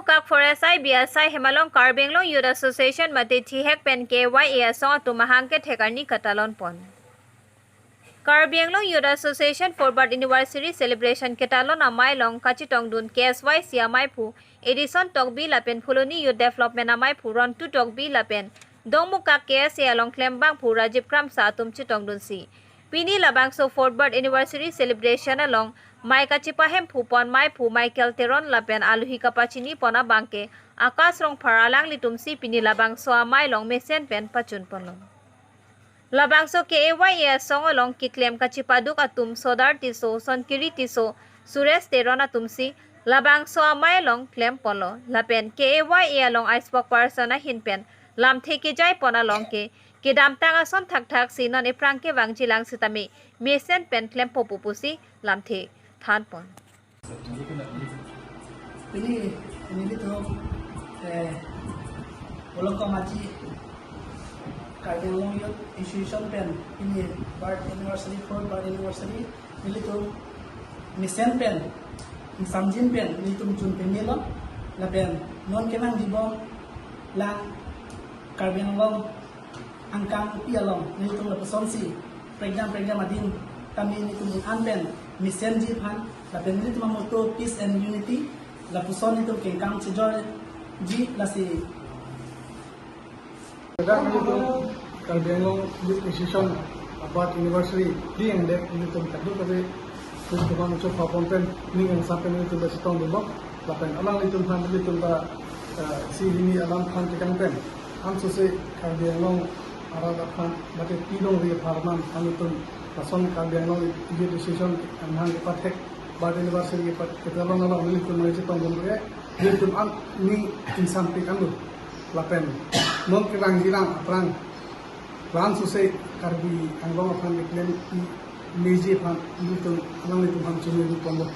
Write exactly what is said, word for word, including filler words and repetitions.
Kak Forest I B S I hem along Karbi Anglong Youth Association mate thihek pen K Y A asong atum mahang kethek arni katalon pon. Karbi Anglong Youth Association fourth birth anniversary celebration ketalon amei along kachetongdun K S Y C amei aphu Edison Tokbi lapen Phuloni Youth Development amei aphu Rontu Tokbi lapen Dongmukak K S A along klembangphu Rajiv Kramsa atum chetongdunsi pini labangso fourth birth anniversary celebration along mei kachepahem phu pon amei aphu Michael Teron lapen alohi kapachini pon abangke Akash Rongphar alanglitumsi pini labangso amei along mesen pen pachun ponlo. Labangso K A Y A asong along keklem kachepaduk atum Sodar Tisso, Sonkiri Tisso, Suresh Teron atumsi labangso amei along klem ponlo. Lapen K A Y A along a spokesperson ahin pen lamthe kejai pon along ke kedamtang ason thakthak si non ephrang kevangjilang sitame mesen pen klempo pu pusi lamthe than pon. Pini, pini nelitum, eh, Bolong Komachi, Karbi Anglong Youth Association pen, pini birth anniversary, fourth birth anniversary, nelitum mesen pen, ingsamjin pen, nelitum chun pemelo, lapen non kenangjibomlang Karbi Anglong angkang pi along nelitum lapusonsi prekjam prekjam adim kami nelitum an pen mesenji aphan lapen nelitum amotto peace and unity lapuson nelitum kengkam chejorji lasi. Dak nelitum Karbi Anglong Youth Association birth anniversary di yang dek nelitum kadokave nelitum an chok papon pen ning yang sampai nelitum chetongdunlo lapen alanglitum aphan nelitum ta, eh, isi hini alam aphan tekang pen ansose Karbi Anglong arat aphan mate pilongri apharman nelitum lason Karbi Anglong Youth Association anghang kepathek birth anniversary kepat ketalon along nelitum mei chetongdun ke nelitum an ning ingsampik anlo lapen non kevangjilang aphrang la-an sose Karbi Anglong aphan keklem meji aphan nelitum alanglitum aphan chunwi ponlo.